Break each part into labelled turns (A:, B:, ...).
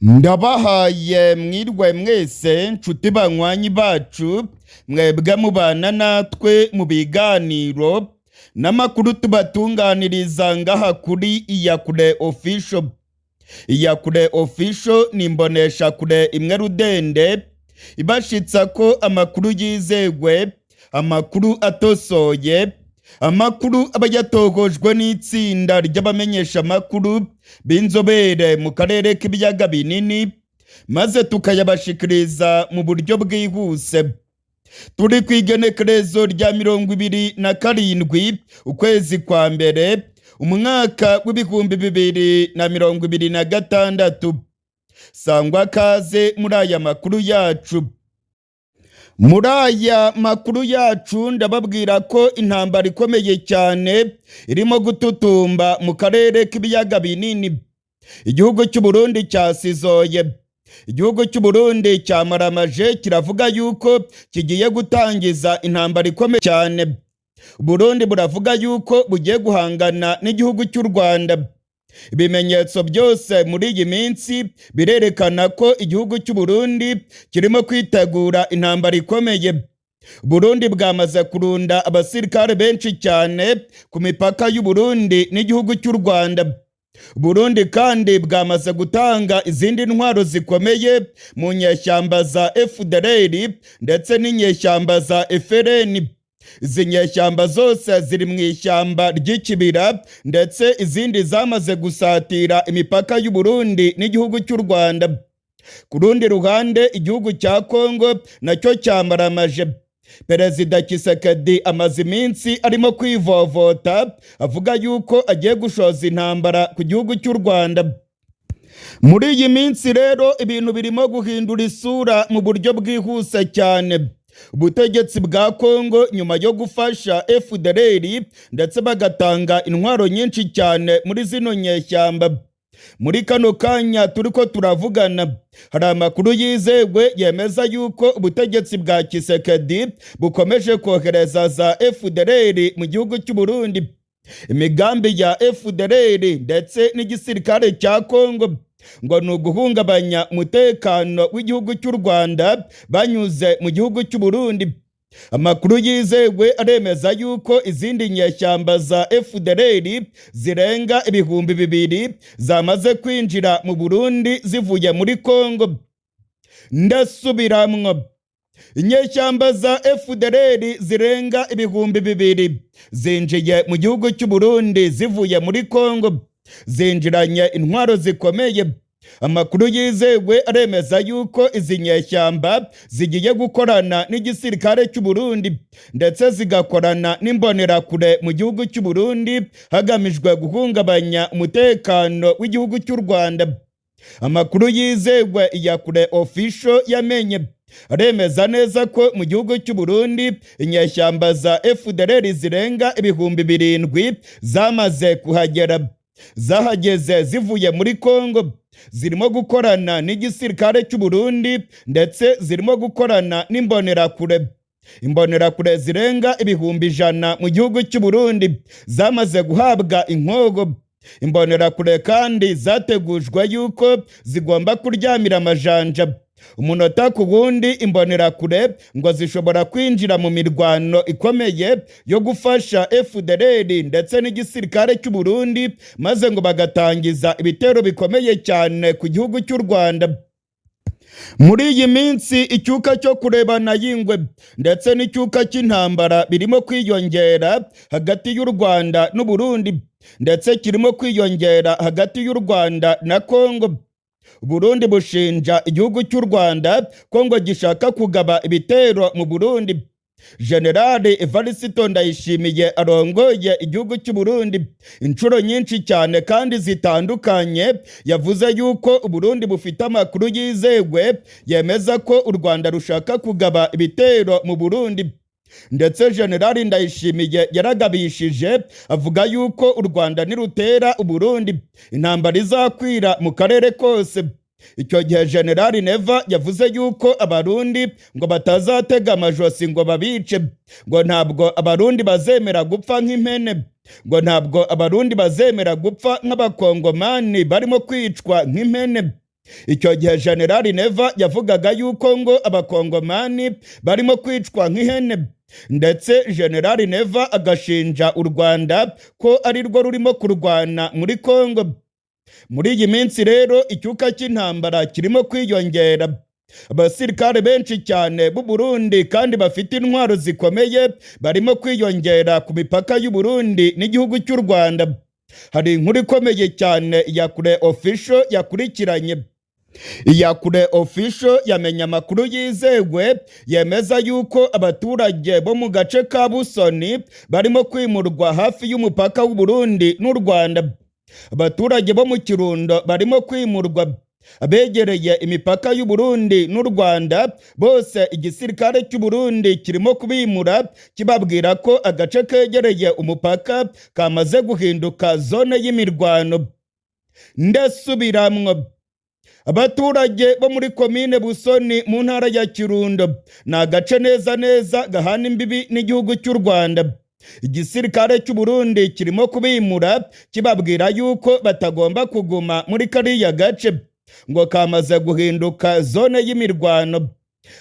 A: Ndabahaye mwirwe mwese, nshuti banywanyi bacu, mwebwe mubana natwe mu biganiro n'amakuru tubatunganiriza ngaha kuri Iyakure Official. Iyakure Official ni imboneshakure imwe rudende ibashitsa ko amakuru yizegwe, amakuru atosoye, amakuru aba yatohojwe n'itsinda ry'abamenyeshamakuru b'inzobere mu karere k'ibiyaga binini, maze tukayabashikiriza mu buryo bwihuse. Turi ku igenekerezo rya 27 ukwezi kwa mbere, umwaka w'2026. Sangwa kaze muri aya makuru yacu. Muri aya makuru yacu ndababwira ko intambara ikomeye cyane irimo gututumba mu karere k'ibiyaga binini. Igihugu cy'u Burundi cyasizoye, igihugu cy'u Burundi cyamaramaje, kiravuga yuko kigiye gutangiza intambara ikomeye cyane. Burundi buravuga yuko bugiye guhangana n'igihugu cy'u Rwanda. Ibimenyetso byose muri iyi minsi birerekana ko igihugu cy'u Burundi kirimo kwitegura intambara ikomeye. Burundi bwamaze kurunda abasirikare benshi cyane ku mipaka y'u Burundi n'igihugu cy'u Rwanda. Burundi kandi bwamaze gutanga izindi ntwaro zikomeye mu nyeshyamba za FDLR ndetse n'inyeshyamba za FLN. Izi nyeshyamba zose ziri mu ishyamba ry'ikibira, ndetse izindi zamaze gusatira imipaka y'u Burundi n'igihugu cy'u Rwanda. Ku rundi ruhande, igihugu cya Kongo nacyo cyamaramaje. Perezida Tshisekedi amaze iminsi arimo kwivovota, avuga yuko agiye gushoza intambara ku gihugu cy'u Rwanda. Muri iyi minsi rero ibintu birimo guhindura isura mu buryo bwihuse cyane. Ubutegetsi bwa Kongo, nyuma yo gufasha FDLR ndetse bagatanga intwaro nyinshi cyane muri zino nyeshyamba, muri kano kanya turiko turavugana hari amakuru yizewe yemeza yuko ubutegetsi bwa Tshisekedi bukomeje kohereza za FDLR mu gihugu cy'u Burundi. Imigambi ya FDLR ndetse n'igisirikare cya Kongo ngo ni uguhungabanya umutekano w'igihugu cy'u Rwanda banyuze mu gihugu cy'u Burundi. Amakuru yizewe aremeza yuko izindi nyeshyamba za FDLR zirenga 2000 zamaze kwinjira mu Burundi zivuye muri Kongo. Ndasubiramwo, inyeshyamba za FDLR zirenga 2000 zinjiye mu gihugu cy'u Burundi zivuye muri Kongo, zinjiranye intwaro zikomeye. Amakuru yizewe aremeza yuko izi nyeshyamba zigiye gukorana n'igisirikare cy'u Burundi ndetse zigakorana n'imbonerakure mu gihugu cy'u Burundi, hagamijwe guhungabanya umutekano w'igihugu cy'u Rwanda. Amakuru yizewe Iyakure Official yamenye aremeza neza ko mu gihugu cy'u Burundi inyeshyamba za FDLR zirenga 7000 zamaze kuhagera. Zahageze zivuye muri Kongo, zirimo gukorana n'igisirikare cy'u Burundi ndetse zirimo gukorana n'imbonerakure. Imbonerakure zirenga 100,000 mu gihugu cy'u Burundi zamaze guhabwa inkogo. Imbonerakure kandi zategujwe yuko zigomba kuryamira amajanja umunota ku wundi. Imbonerakure ngo zishobora kwinjira mu mirwano ikomeye yo gufasha FDLR ndetse n'igisirikare cy'u Burundi, maze ngo bagatangiza ibitero bikomeye cyane ku gihugu cy'u Rwanda. Muri iyi minsi icyuka cyo kurebana y'ingwe ndetse n'icyuka cy'intambara birimo kwiyongera hagati y'u Rwanda n'u Burundi, ndetse kirimo kwiyongera hagati y'u Rwanda na Kongo. Burundi bushinja igihugu cy'u Rwanda ko ngo gishaka kugaba ibitero mu Burundi. Generali Evariste Ndayishimiye arongoye igihugu cy'u Burundi inshuro nyinshi cyane kandi zitandukanye yavuze yuko Uburundi bufite amakuru yizewe yemeza ko u Rwanda rushaka kugaba ibitero mu Burundi. Ndetse Generali Ndayishimiye yaragabishije, avuga yuko u Rwanda nirutera Uburundi intambara izakwira mu karere kose. Icyo gihe Generali Neva yavuze yuko Abarundi ngo batazatega amajosi ngo babice, ngo ntabwo Abarundi bazemera gupfa nk'impene, ngo ntabwo Abarundi bazemera gupfa nk'Abakongomani barimo kwicwa nk'impene. Icyo gihe Generali Neva yavugaga yuko ngo Abakongomani barimo kwicwa nk'ihene, ndetse Generali Neva agashinja u Rwanda ko ari rwo rurimo kurwana muri Kongo. Muri iyi minsi rero icyuka cy'intambara kirimo kwiyongera. Abasirikare benshi cyane b'u Burundi kandi bafite intwaro zikomeye barimo kwiyongera ku mipaka y'u Burundi n'igihugu cy'u Rwanda. Hari inkuru ikomeye cyane ya Kure Official yakurikiranye. Iya Kure Official yamenye amakuru yizewe yemeza yuko abaturage bo mu gace ka Busoni barimo kwimurwa hafi y'umupaka w'u Burundi n'u Rwanda. Abaturage bo mu Kirundo barimo kwimurwa. Abegereye imipaka y'u Burundi n'u Rwanda bose igisirikare cy'u Burundi kirimo kubimura, kibabwira ko agace kegereye umupaka kamaze guhinduka zone y'imirwano. Ndasubiramwo: abaturage bo muri komine Busoni mu ntara ya Kirundo, ni agace neza neza gahana imbibi n'igihugu cy'u Rwanda. Igisirikare cy'u Burundi kirimo kubimura, kibabwira yuko batagomba kuguma muri kariya gace, ngo kamaze guhinduka zone y'imirwano.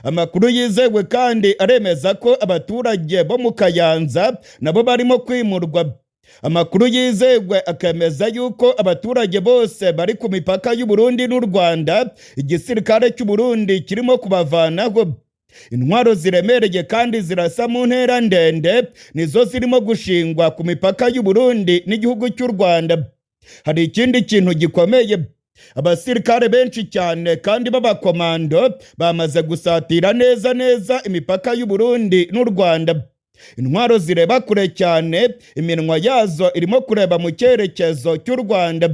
A: Amakuru yizewe kandi aremeza ko abaturage bo mu Kayanza nabo barimo kwimurwa. Amakuru yizewe akemeza yuko abaturage bose bari ku mipaka y'u Burundi n'u Rwanda igisirikare cy'u Burundi kirimo kubavanaho. Intwaro ziremereye kandi zirasa mu ntera ndende nizo zirimo gushingwa ku mipaka y'u Burundi n'igihugu cy'u Rwanda. Hari ikindi kintu gikomeye: abasirikare benshi cyane kandi b'abakomando bamaze gusatira neza neza imipaka y'u Burundi n'u Rwanda. Intwaro zireba kure cyane, iminwa yazo irimo kureba mu cyerekezo cy'u Rwanda.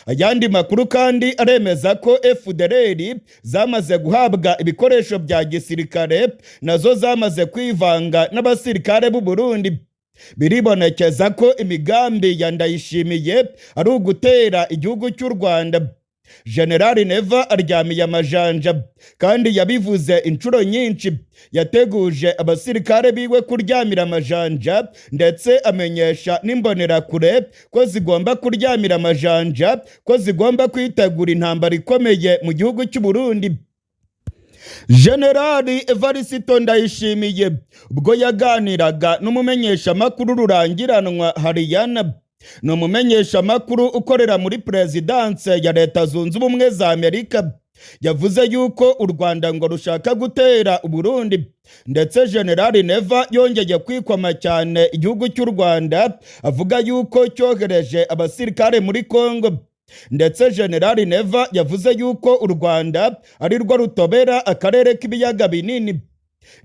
A: Ayandi makuru kandi aremeza ko FDLR zamaze guhabwa ibikoresho bya gisirikare, nazo zamaze kwivanga n'abasirikare b'u Burundi. Biribonekeza ko imigambi ya Ndayishimiye ari ugutera igihugu cy'u Rwanda. Generali Neva aryamiye amajanja, kandi yabivuze inshuro nyinshi. Yateguje abasirikare biwe kuryamira amajanja, ndetse amenyesha n'Imbonerakure ko zigomba kuryamira amajanja, ko zigomba kwitegura intambara ikomeye mu gihugu cy'u Burundi. Generali Evariste Ndayishimiye, ubwo yaganiraga n'umumenyeshamakuru rurangiranwa Hariyana, ni umumenyeshamakuru ukorera muri Perezidanse ya Leta Zunze Ubumwe za Amerika, yavuze yuko u Rwanda ngo rushaka gutera Uburundi. Ndetse Generali Neva yongeye kwikoma cyane igihugu cy'u Rwanda, avuga yuko cyohereje abasirikare muri Kongo. Ndetse Generali Neva yavuze yuko u Rwanda ari rwo rutobera akarere k'Ibiyaga Binini.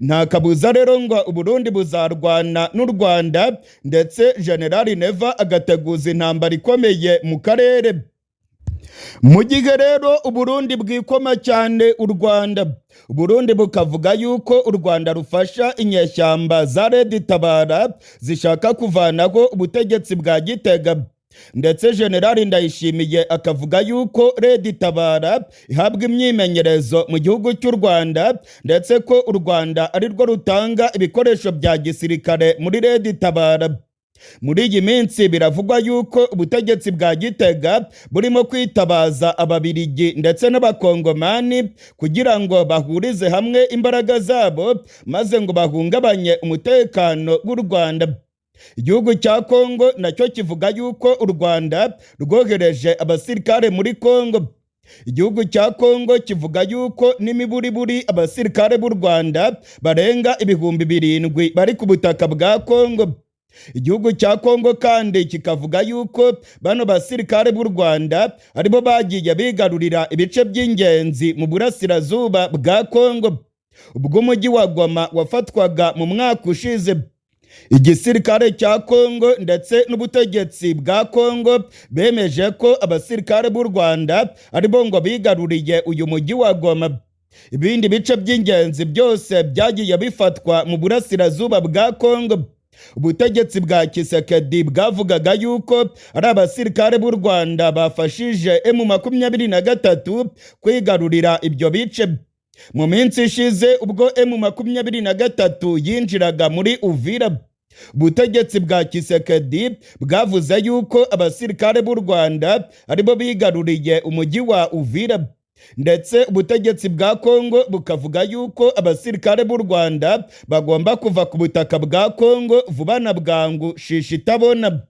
A: Nta kabuza rero ngo Uburundi buzarwana n'u Rwanda, ndetse Generali Neva agateguza intambara ikomeye mu karere. Mu gihe rero Uburundi bwikoma cyane u Rwanda, Uburundi bukavuga yuko u Rwanda rufasha inyeshyamba za Red Tabara zishaka kuvanaho ubutegetsi bwa Gitega, ndetse Generali Ndayishimiye akavuga yuko Red Tabara ihabwa imyimenyerezo mu gihugu cy'u Rwanda, ndetse ko u Rwanda ari rwo rutanga ibikoresho bya gisirikare muri Red Tabara. Muri iyi minsi biravugwa yuko ubutegetsi bwa Gitega burimo kwitabaza Ababirigi ndetse n'Abakongomani kugira ngo bahurize hamwe imbaraga zabo, maze ngo bahungabanye umutekano w'u Rwanda. Igihugu cya Kongo nacyo kivuga yuko u Rwanda rwohereje abasirikare muri Kongo. Igihugu cya Kongo kivuga yuko n'imiburiburi abasirikare b'u Rwanda barenga 7000 bari ku butaka bwa Kongo. Igihugu cya Kongo kandi kikavuga yuko bano basirikare b'u Rwanda aribo bagiye bigarurira ibice by'ingenzi mu burasirazuba bwa Kongo. Ubwo umujyi wa Goma wafatwaga mu mwaka ushize, igisirikare cya Kongo ndetse n'ubutegetsi bwa Kongo bemeje ko abasirikare b'u Rwanda aribo ngo bigaruriye uyu mujyi wa Goma. Ibindi bice by'ingenzi byose byagiye bifatwa mu burasirazuba bwa Kongo, ubutegetsi bwa Tshisekedi bwavugaga yuko ari abasirikare b'u Rwanda bafashije M23 kwigarurira ibyo bice. Mu minsi ishize, ubwo M23 yinjiraga muri Uvira, ubutegetsi bwa Tshisekedi bwavuze yuko abasirikare b'u Rwanda aribo bigaruriye umujyi wa Uvira. Ndetse ubutegetsi bwa Kongo bukavuga yuko abasirikare b'u Rwanda bagomba kuva ku butaka bwa Kongo vuba na bwangu, shisha itabona.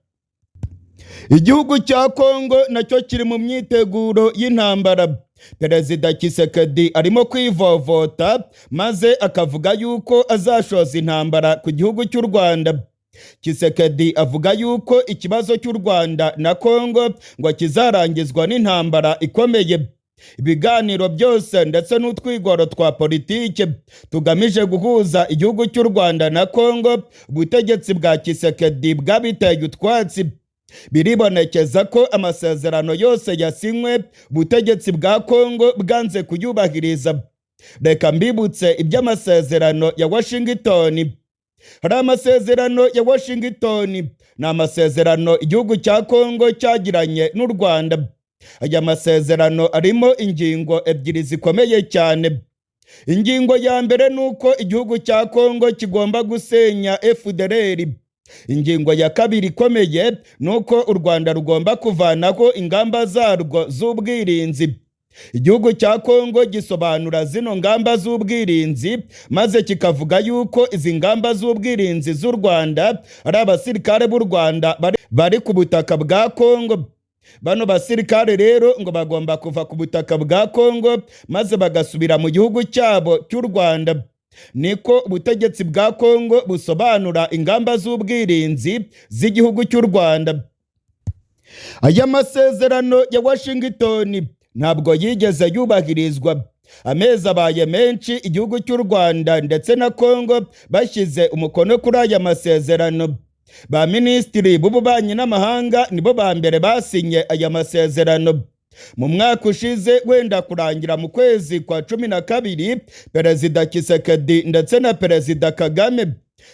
A: Igihugu cya Kongo nacyo kiri mu myiteguro y'intambara. Perezida Tshisekedi arimo kwivovota, maze akavuga yuko azashoza intambara ku gihugu cy'u Rwanda. Tshisekedi avuga yuko ikibazo cy'u Rwanda na Kongo ngo kizarangizwa n'intambara ikomeye. Ibiganiro byose ndetse n'utwigoro twa politike tugamije guhuza igihugu cy'u Rwanda na Kongo, ubutegetsi bwa Tshisekedi bwabiteye utwatsi. Biribonekeza ko amasezerano yose yasinywe, ubutegetsi bwa Kongo bwanze kuyubahiriza. Reka mbibutse iby'amasezerano ya Washington. Hari amasezerano ya Washington, ni amasezerano igihugu cya Kongo cyagiranye n'u Rwanda. Aya masezerano arimo ingingo ebyiri zikomeye cyane. Ingingo ya mbere ni uko igihugu cya Kongo kigomba gusenya FDLR. Ingingo ya kabiri ikomeye ni uko u Rwanda rugomba kuvanaho ingamba zarwo z'ubwirinzi. Igihugu cya Kongo gisobanura zino ngamba z'ubwirinzi, maze kikavuga yuko izi ngamba z'ubwirinzi z'u Rwanda ari abasirikare b'u Rwanda bari ku butaka bwa Kongo. Bano basirikare rero ngo bagomba kuva ku butaka bwa Kongo, maze bagasubira mu gihugu cyabo cy'u Rwanda. Niko ubutegetsi bwa Kongo busobanura ingamba z'ubwirinzi z'igihugu cy'u Rwanda. Aya masezerano ya Washington ntabwo yigeze yubahirizwa. Amezi abaye menshi igihugu cy'u Rwanda ndetse na Kongo bashyize umukono kuri aya masezerano. Ba minisitiri b'ububanyi n'amahanga nibo ba mbere basinye aya masezerano. Mu mwaka ushize wenda kurangira, mu kwezi kwa 12, Perezida Tshisekedi ndetse na Perezida Kagame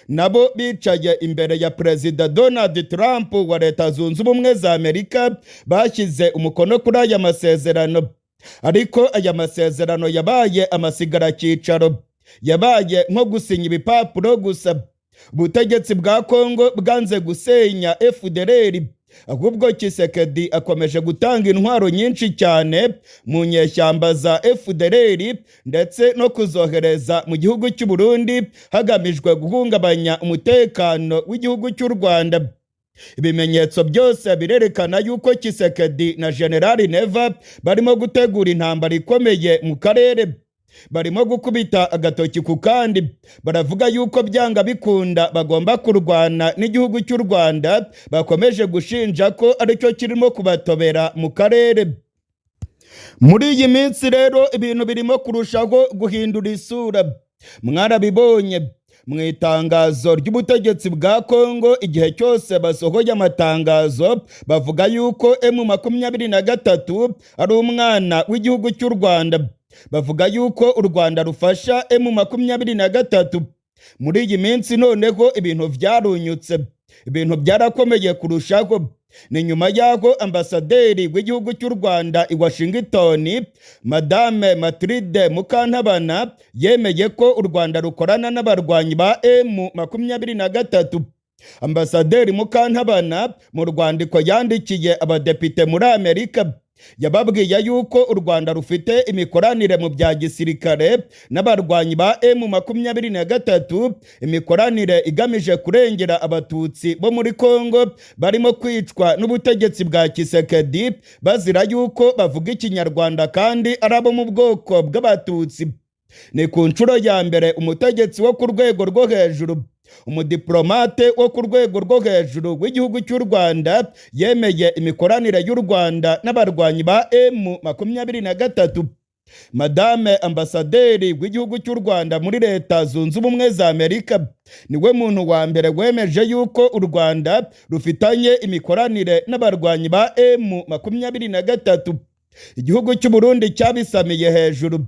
A: nabo bicaye imbere ya Perezida Donald Trump wa Leta Zunze Ubumwe za Amerika, bashyize umukono kuri aya masezerano. Ariko aya masezerano yabaye amasigaracyicaro, yabaye nko gusinya ibipapuro gusa. Ubutegetsi bwa Kongo bwanze gusenya FDLR, ahubwo Tshisekedi akomeje gutanga intwaro nyinshi cyane mu nyeshyamba za FDLR, ndetse no kuzohereza mu gihugu cy'u Burundi, hagamijwe guhungabanya umutekano w'igihugu cy'u Rwanda. Ibimenyetso byose birerekana yuko Tshisekedi na General Neva barimo gutegura intambara ikomeye mu karere. Barimo gukubita agatoki ku kandi, baravuga yuko byanga bikunda bagomba kurwana n'igihugu cy'u Rwanda, bakomeje gushinja ko aricyo kirimo kubatobera mu karere. Muri iyi minsi rero ibintu birimo kurushaho guhindura isura. Mwarabibonye mu itangazo ry'ubutegetsi bwa Kongo. Igihe cyose basohoye amatangazo, bavuga yuko M23 ari umwana w'igihugu cy'u Rwanda, bavuga yuko u Rwanda rufasha M23. Muri iyi minsi noneho ibintu byarunyutse, ibintu byarakomeye kurushaho. Ni nyuma y'aho ambasaderi w'igihugu cy'u Rwanda i Washington, Madame Mathilde Mukantabana, yemeye ko u Rwanda rukorana n'abarwanyi ba M23. Ambasaderi Mukantabana, mu rwandiko yandikiye abadepite muri Amerika, yababwiye yuko u Rwanda rufite imikoranire mu bya gisirikare n'abarwanyi ba M23, imikoranire igamije kurengera Abatutsi bo muri Kongo barimo kwicwa n'ubutegetsi bwa Tshisekedi, bazira yuko bavuga Ikinyarwanda kandi ari abo mu bwoko bw'Abatutsi. Ni ku nshuro ya mbere umutegetsi wo ku rwego rwo hejuru, umudiplomate wo ku rwego rwo hejuru w'igihugu cy'u Rwanda, yemeye imikoranire y'u Rwanda n'abarwanyi ba M23. Madame ambasaderi w'igihugu cy'u Rwanda muri Leta Zunze Ubumwe za Amerika niwe muntu wa mbere wemeje yuko u Rwanda rufitanye imikoranire n'abarwanyi ba M23. Igihugu cy'u Burundi cyabisamiye hejuru,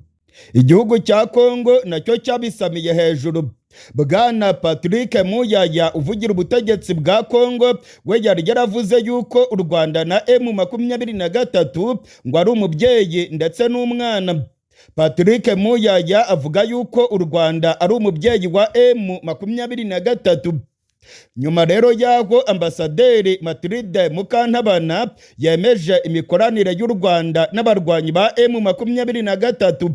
A: igihugu cya Kongo nacyo cyabisamiye hejuru. Bwana Patrick Muyaya, uvugira ubutegetsi bwa Kongo, we yari yaravuze yuko u Rwanda na M23 ngo ari umubyeyi ndetse n'umwana. Patrick Muyaya avuga yuko u Rwanda ari umubyeyi wa M23. Nyuma rero y'aho Ambasaderi Matilde Mukantabana yemeje imikoranire y'u Rwanda n'abarwanyi ba M23,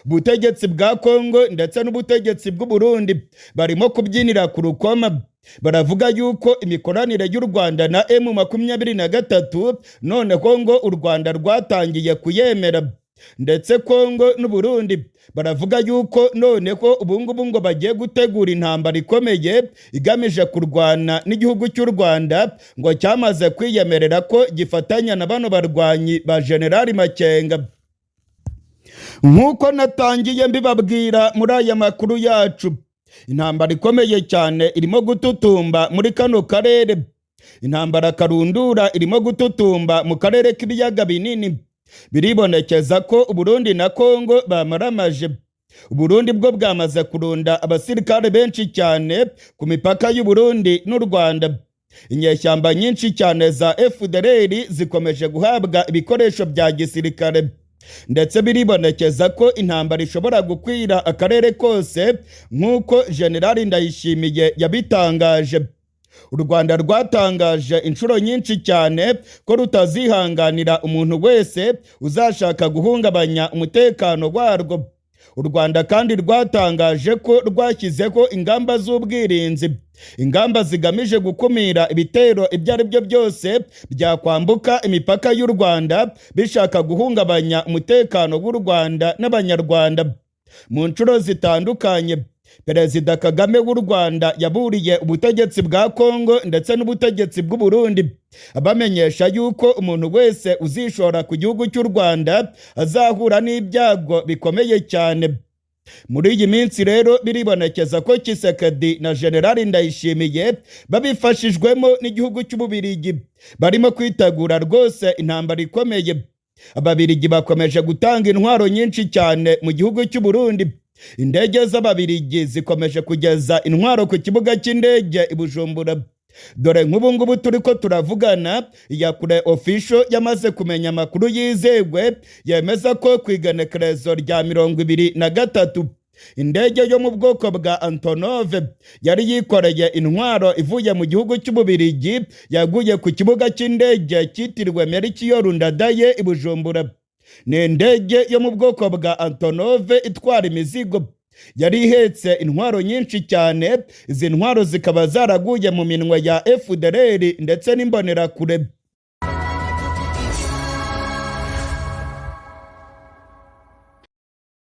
A: ubutegetsi bwa Kongo ndetse n'ubutegetsi bw'u Burundi barimo kubyinira ku rukoma. Baravuga yuko imikoranire y'u Rwanda na M23 noneho ngo u Rwanda rwatangiye kuyemera, ndetse Kongo n'u Burundi baravuga yuko noneho ubungubu ngo bagiye gutegura intambara ikomeye igamije kurwana n'igihugu cy'u Rwanda, ngo cyamaze kwiyemerera ko gifatanya na bano barwanyi ba Generali Makenga. Nk'uko natangiye mbibabwira muri aya makuru yacu, intambara ikomeye cyane irimo gututumba muri kano karere. Intambara karundura irimo gututumba mu karere k'Ibiyaga Binini. Biribonekeza ko Uburundi na Kongo bamaramaje. Uburundi bwo bwamaze kurunda abasirikare benshi cyane ku mipaka y'Uburundi n'u Rwanda. Inyeshyamba nyinshi cyane za FDLR zikomeje guhabwa ibikoresho bya gisirikare, ndetse biribonekeza ko intambara ishobora gukwira akarere kose, nk'uko Generali Ndayishimiye yabitangaje. U Rwanda rwatangaje inshuro nyinshi cyane ko rutazihanganira umuntu wese uzashaka guhungabanya umutekano warwo. U Rwanda kandi rwatangaje ko rwashyizeho ingamba z'ubwirinzi, ingamba zigamije gukumira ibitero ibyo ari byo byose byakwambuka imipaka y'u Rwanda bishaka guhungabanya umutekano w'u Rwanda n'Abanyarwanda. Mu nshuro zitandukanye, Perezida Kagame w'u Rwanda yaburiye ubutegetsi bwa Kongo ndetse n'ubutegetsi bw'u Burundi, abamenyesha yuko umuntu wese uzishora ku gihugu cy'u Rwanda azahura n'ibyago bikomeye cyane. Muri iyi minsi rero biribonekeza ko Tshisekedi na Generali Ndayishimiye, babifashijwemo n'igihugu cy'Ububirigi, barimo kwitegura rwose intambara ikomeye. Ababirigi bakomeje gutanga intwaro nyinshi cyane mu gihugu cy'u Burundi. Indege z'Ababirigi zikomeje kugeza intwaro ku kibuga cy'indege i Bujumbura. Dore nk'ubu ngubu turi ko turavugana, Iyakure Official yamaze kumenya amakuru yizewe yemeza ko ku igenekerezo rya 23 indege yo mu bwoko bwa Antonov yari yikoreye intwaro ivuye mu gihugu cy'Ububirigi yaguye ku kibuga cy'indege cyitiriwe Melchior Ndadaye i Bujumbura. Ni indege yo mu bwoko bwa Antonov itwara imizigo, yari ihetse intwaro nyinshi cyane. Izi ntwaro zikaba zaraguye mu minwe ya FDLR ndetse n'Imbonerakure.